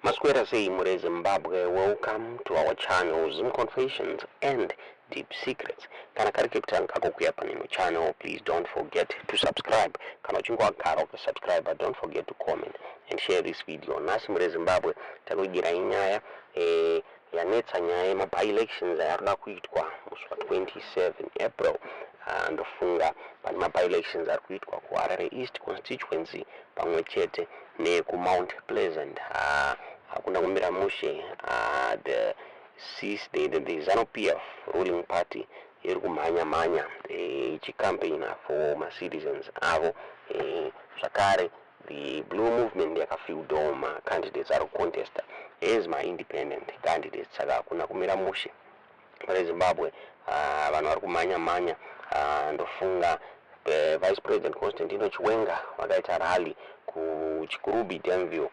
Maswera sei mure Zimbabwe, welcome to our channel Zim Confessions and Deep Secrets. Kana kari kekutanga kako kuya panino channel, please don't forget to subscribe. Kana uchinge wagara ukasubscribe, don't forget to comment and share this video. Nhasi mure Zimbabwe takuigirai nyaya eh, yanetsa nyaya yemaby-elections ayarikuda kuitwa musi wa 27 April. Ndofunga pane maby-elections ari kuitwa kuHarare East constituency pamwe chete nekuMount Pleasant. Hakuna kumira mushe. The, the, the, the ZANU PF ruling party iri kumhanya mhanya ichicampaigna for macitizens avo. Zvakare the Blue Movement yakafieldawo macandidates ari kucontesta as maindependent candidates, saka hakuna kumira mushe reZimbabwe. Vanhu vari kumhanya mhanya. Ndofunga Vice President Constantino Chiwenga vakaita rally kuChikurubi Danville,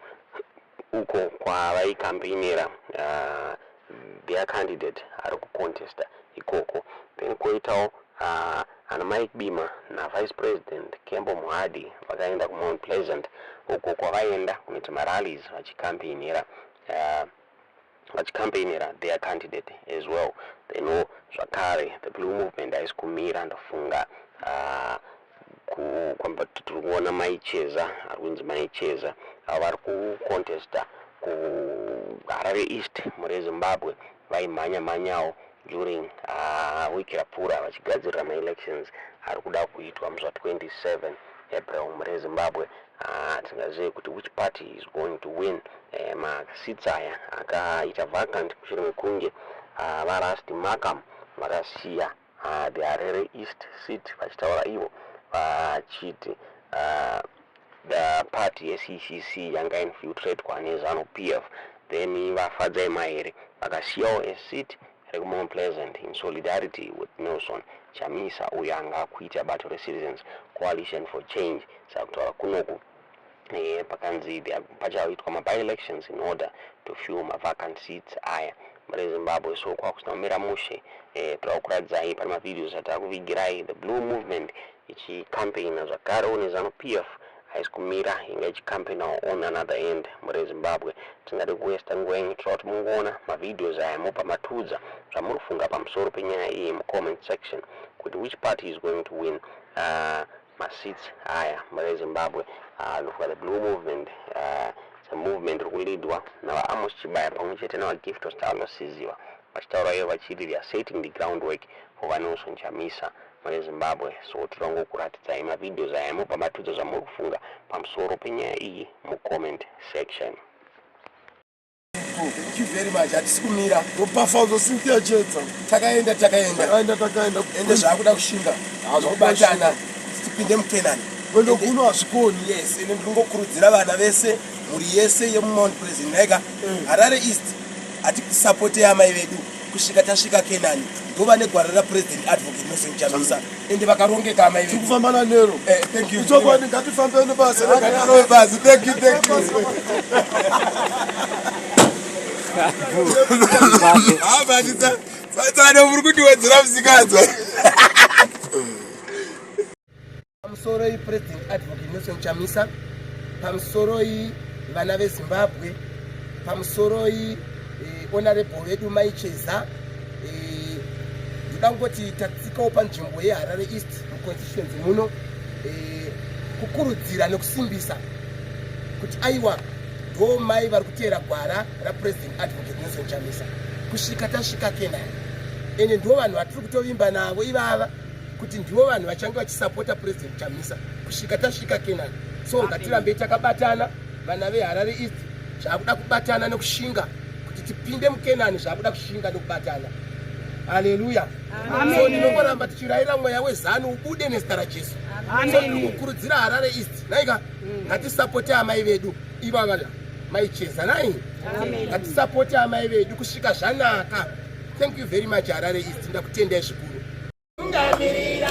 uko kwavaicampaignera their candidate ari kucontesta ikoko. Then kwoitawo ana Mike Bimha naVice President Kembo Mohadi vakaenda kuMount Pleasant, uko kwavaenda kunoita marallies vachicampaignera their candidate as well. Then zvakare the Blue Movement haisi kumira. Ndofunga kwamba tiri kuona Maicheza, ari kunzi Maicheza, avo vari kucontesta kuHarare East mure Zimbabwe, vaimhanya mhanyawo during wiki rapfuura vachigadzirira maelections ari kuda kuitwa musi wa27 April mure Zimbabwe. Tingazive kuti which party is going to win maseats aya akaita vacant mushure mekunge vaRusty Markham vakasiya the Harare East seat, vachitaura ivo vachiti the party yeCCC yanga infiltratwa neZANU PF. Then vaFadzai Mahere vakasiyawo a seat rekuMount Pleasant in solidarity with Nelson Chamisa, uyo anga kuita bato reCitizens Coalition for Change. Saka kutaura kunoku pakanzi pachaitwa maby-elections in order to fill mavacant seats aya mune Zimbabwe. So kwakusina kumira mushe. Toda kukuratidzai pane mavideos atakuvigirai the Blue Movement ichicampaigna, zvakarewo neZANU PF haisi kumira, inga ichicampaignawo on another end mure Zimbabwe. Tingade kuwaster nguva yenyu, toda kuti mungoona mavideos aya, mobva matiudza zvamuri kufunga pamusoro penyaya iyi mucomment section, kuti which party is going to win maseats aya mure Zimbabwe. Ndofunga the Blue Movement, it's a movement iri kuleadwa navaAmos Chibaya pamwe chete navaGift Ostallos Siziba, vachitaura ivo vachiti they are setting the groundwork for vaNelson Chamisa mune Zimbabwe. So toda ngokuratidzai mavideos aya, mobva matiudza zvamuri kufunga pamusoro penyaya iyi mucomment section. Thank you very much. Hatisi kumira. Ropafadzo Cynthia Chedza. Takaenda, takaenda. Takaenda, takaenda. Ende zvaakuda kushinga kubatana kuti tipinde muKenani. Kwendo kuno hazvikoni. Yes, ende ndinongokurudzira vana vese, mhuri yese yemuMount Pleasant naika Harare East, hatisapote amai vedu kusvika tasvika Kenani. Ndova negwara raPresident Advocate Nelson Chamisa, ende vakarongeka amai vedu. Tikufamba nanero. Thank you. Ichokwadi, ngatifambeni basa. Ngatirove basi. Thank you, thank you. Ah, but tsana muri kundiwedzera musikanzwa. Pamusoroi President Advocate Nelson Chamisa, pamusoroi vana veZimbabwe, pamusoroi honorable vedu Maicheza. Ndoda kungoti tatsikawo panzvimbo yeHarare East muconstituency muno kukurudzira nekusimbisa kuti aiwa, ndo mai vari kuteera gwara raPresident Advocate Nelson Chamisa kusvika tasvika Kenani. Ende ndo vanhu vatiri kutovimba navo ivava, kuti ndivo vanhu vachange vachisapota President Chamisa kusvika tasvika Kenani. So ngatirambei takabatana, vana veHarare East. Zvakuda kubatana nekushinga kuti tipinde muKenani. Zvakuda kushinga nekubatana. Haleluya! So ndinongoramba tichirayira mweya weZANU ubude nezita raJesu. So ndiri kukurudzira Harare East naika, ngatisapote amai vedu ivava, Maicheza nai. Ngatisapote amai vedu kusvika zvanaka. Thank you very much, Harare East. Ndakutendai zvikuru. Tungamirira,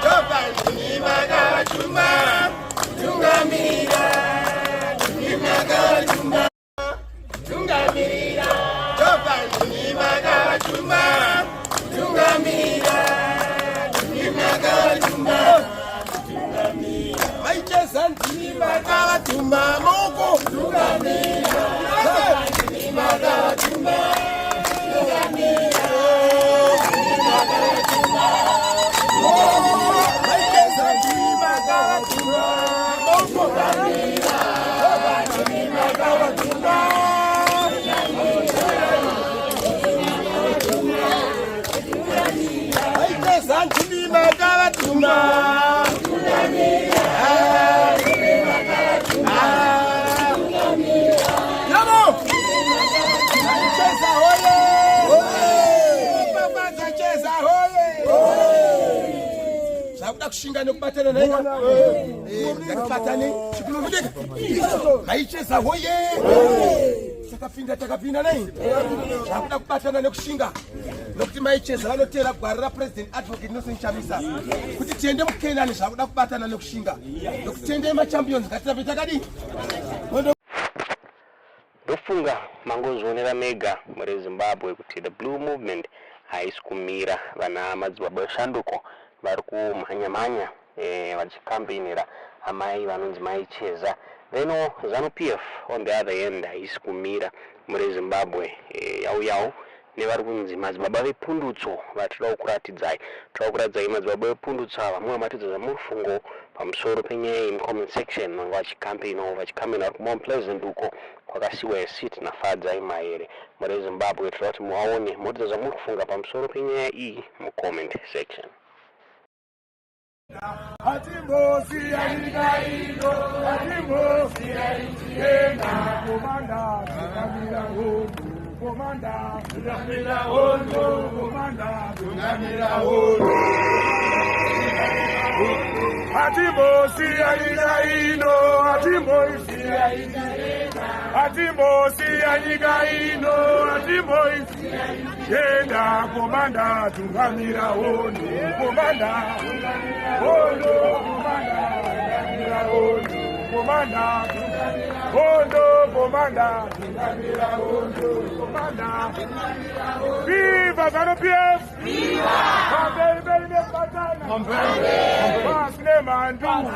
tofanimakavatuma, tungamirira, nimakavatuma, tungamirira, tofanimakavatuma, tungamirira, nimakavatuma, Maicheza, ndimi makavatuma, maoko, tungamirira. kushinga nekubatana naika. Ngatibatane chikulumudeka. Maicheza hoye. Takapinda takapinda nei? Zvakuda kubatana nekushinga. Nokuti maicheza vanoteera gwara raPresident Advocate Nelson Chamisa. Kuti tiende muKenani zvakuda kubatana nekushinga. Nokuti tiende machampions ngatirambe takadii? Ndofunga mangozvionera mega muri Zimbabwe kuti the blue movement haisi kumira. Vana madzibaba veshanduko vari kumhanya-mhanya vachikampenera amai vanonzi Mai Cheza. Then ZANU PF on the other hand haisi kumira muri Zimbabwe, yauyawo nevari kunzi madzibaba vepundutso vatinoda kuratidzai. Toda kuratidzai madzibaba vepundutso ava. Mumwe matidza zvamurufungo pamusoro penyaya iyi mucomment section. Vanga vachikampeinawo, vachikampeina vari kuMount Pleasant uko kwakasiwa seat naFadzai Mahere muri Zimbabwe. Toda kuti muvaone, motidza zvamuri kufunga pamusoro penyaya iyi mucomment section. Hatimbosiya nyika ino, hatimbosiya ichienda. Komanda, tungamira hondo, komanda, tungamira hondo, komanda, tungamira hondo. Hatimbosiya nyika ino, hatimboisiya ichienda. Hatimbosiya nyika ino, hatimboisiya ichienda. Komanda, tungamira hondo, komanda, hondo, komanda, tungamira hondo, komanda, hondo, komanda, tungamira hondo, komanda. Viva ZANU PF! Pamberi mberi nekubatana! Pasi nemhandu!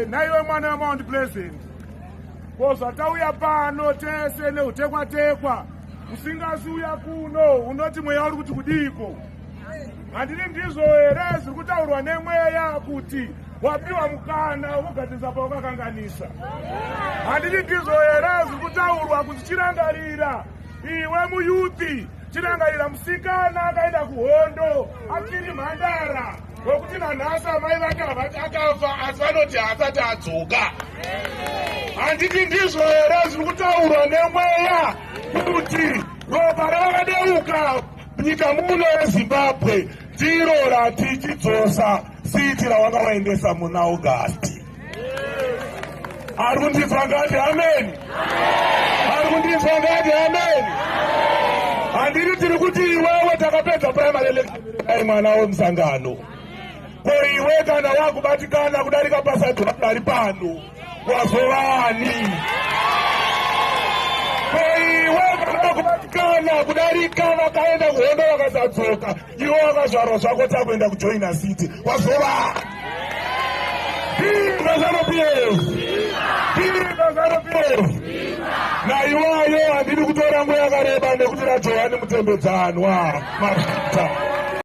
Naiwe mwana weMount Pleasant, ko zvatauya pano tese neutekwa-tekwa, usingasiuya kuno unoti mweya uri kuti kudiko? Handini ndizvo here zviri kutaurwa nemweya kuti wapiwa mukana wokugadzirisa pawakakanganisa? Handini ndizvo here zviri kutaurwa kuti chirangarira iwe muyouth, chirangarira musikana akaenda kuhondo achiri mhandara, wekuti nanhasi amai vake havati akafa asi vanoti haasati adzoka? Handiti ndizvo here zviri kutaurwa nemweya kuti ropa ravakadeuka nyika muno yeZimbabwe ndiro ratichidzosa seat rawanga waendesa muna August? Ari kundinzwa ngati ameni. Ari kundinzwa ngati ameni. Handiri tiri kuti iwewe takapedza primary election, ai mwana wemusangano, ko iwe kana wakubatikana kudarika pasadhari pano wazovani? Ko iwe kana wakubatikana kudarika vakaenda kuhondo vakasadzoka, iwe wakazvarwa zvako takuenda kujoina city, wazovani? Viva ZANU PF! Viva ZANU PF! Naiwayo handidi kutora nguva yakareba nekuti raJohani Mutembedzanwa mafuta.